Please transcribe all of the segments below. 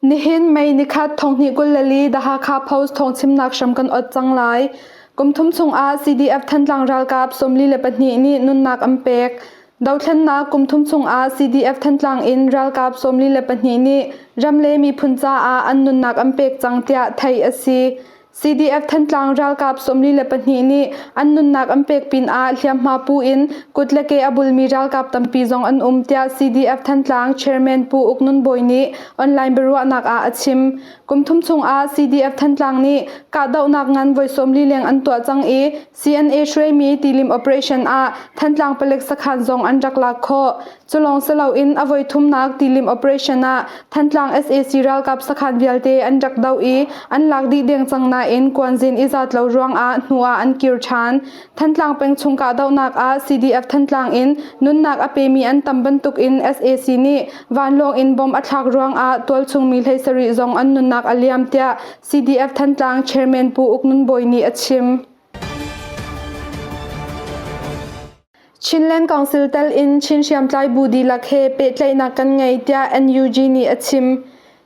Nihin May nikhat thonghnih 24 The Hakha Post thawngchimnak hram kan ot cang lai. Kum thum chungah CDF Thantlang ralkap 42 nih nunnak an pek. Dothlennak kum thum chungah CDF Thantlang in ralkap 42 nih ram le miphun caah an nunnak an pek cang tiah theih a si. CDF Thantlang ralkap 42 nih an nunnak an pek pinah hliamhma pu in kut le ke a bulmi ralkap tampi zong an um tiah CDF Thantlang Chairman Pu Uk Nun Bawi nih online biaruahnak ah a chim. Kum thum chungah CDF Thantlang nih kahdohnak ngan voi 40 leng an tuah cang i CNA hruaimi tilim operation ah Thantlang palek sakhan zong an rak lak khawh. Culawng si loin a voi thumnak tilim operation ah Thantlang sac ralkap sakhan vialte an rak doh i an lak dih deng cang nain kuanzin i zat lo ruangah hnu ah an kir ṭhan. Thantlang peng chung kahdohnak ah CDF Thantlang in nunnak a pemi an tam bantuk in sac nih vanlawng in bomb a thlak ruangah tualchung mi 17 zong an nunnak a liam tiah CDF Thantlang Chairman Pu Uk Nun Bawi nih a chim. Chinland Council tel in Chin hriamtlai bu dihlak he pehtlaihnak kan ngei tiah NUG nih a chim.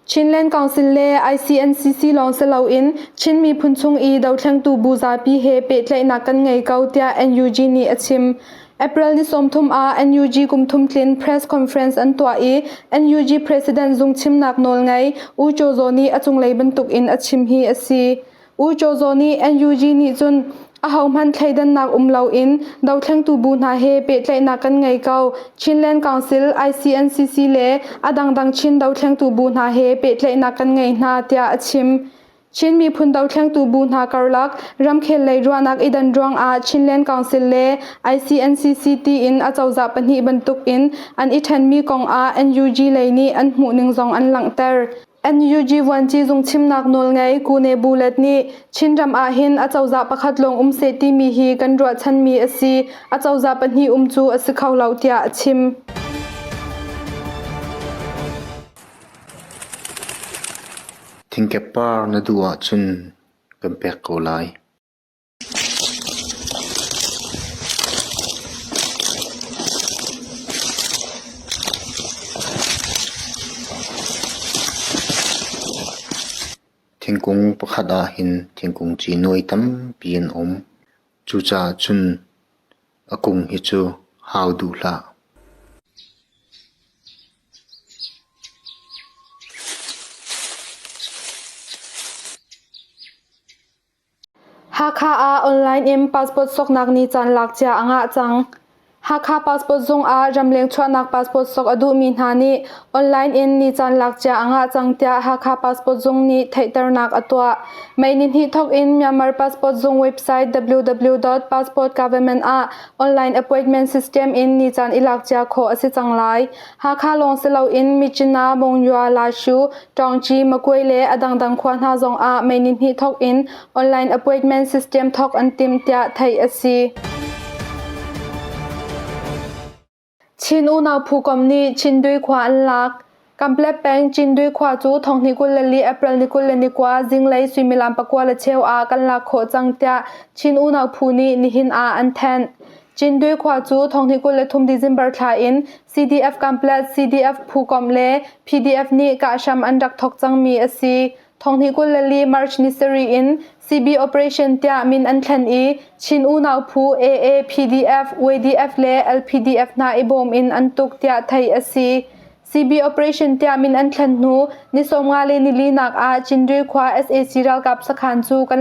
Chinland Council le ICNCC lawng si loin Chin miphun chung i dothlengtu bu zapi he pehtlaihnak kan ngei ko tiah NUG nih a chim. April ni 30 ah NUG kum thum tlin press conference an tuah i NUG President zung chimnak nawl ngei U Kyaw Zaw nih a cunglei bantuk in a chim hi a si. U Kyaw Zaw nih NUG nih cun ahohmanh thleidannak um loin dothlengtu bu hna he pehtlaihnak kan ngei ko. Chinland Council, ICNCC le a dangdang Chin dothlengtu bu hna he pehtlaihnak kan ngei hna tiah a chim. Chin miphun dothlengtu bu hna karlak ramkhel lei ruahnak i dan ruangah Chinland Council le ICNCC tiin acozah pahnih bantuk in an i ṭhenmi kongah NUG lei nih an hmuhning zong an langhter. NUG vuanci zung chimnak nawlngei Kune Bulet nih Chinram ahhin acozah pakhat lawng um seh timi hi kan ruahchanmi a si. Acozah pahnih um cu a si kho lo tiah a chim. Thingkep par na duh ahcun kan pek ko lai. Thingkung pakhat ah hin thingkung ci nuai tampi an um. Cucaah cun a kung hi cu hau duh hlah. Hakha ah online in passport soknak ni caan lak cia a ngah cang. Hakha passport zung ah ramleng chuahnak passport sok a duhmi hna nih online in ni caan lak cia a ngah cang tiah Hakha passport zung nih theihternak a tuah. May nihnih thawk in Myanmar passport zung website www.passportgovernment ah online appointment system in ni caan i lak cia khawh a si cang lai. Hakha lawng si loin Myitkyina, Monywa, Lashu, Ṭawngci, Makuai le a dangdang khua hna zongah May nihnih thawk in online appointment system thawk an timh tiah theih a si. Chin unau phukom nih Chindui khua an lak. Kamplet peng Chindui khua cu thonghnih 24 April ni 29 zinglei suimilam pakua le cheu ah kan lak khawh cang tiah Chin unau phu nih nihin ah an thanh. Cindui khua cu thonghnih 23 December thla in CDF Kamplet, CDF phukomh le PDF nih kahhram an rak thawk cangmi a si. Thonghnih 24 March ni sarih in CB Operation tiah min an thlen i Chin unau phu AA, PDF, YDF le LPDF hna i bawm in an tuk tiah theih a si. CB Operation tiah min an thlen hnu ni 50 le nili nak ah Cindui khua sac ralkap sakhan cu kan.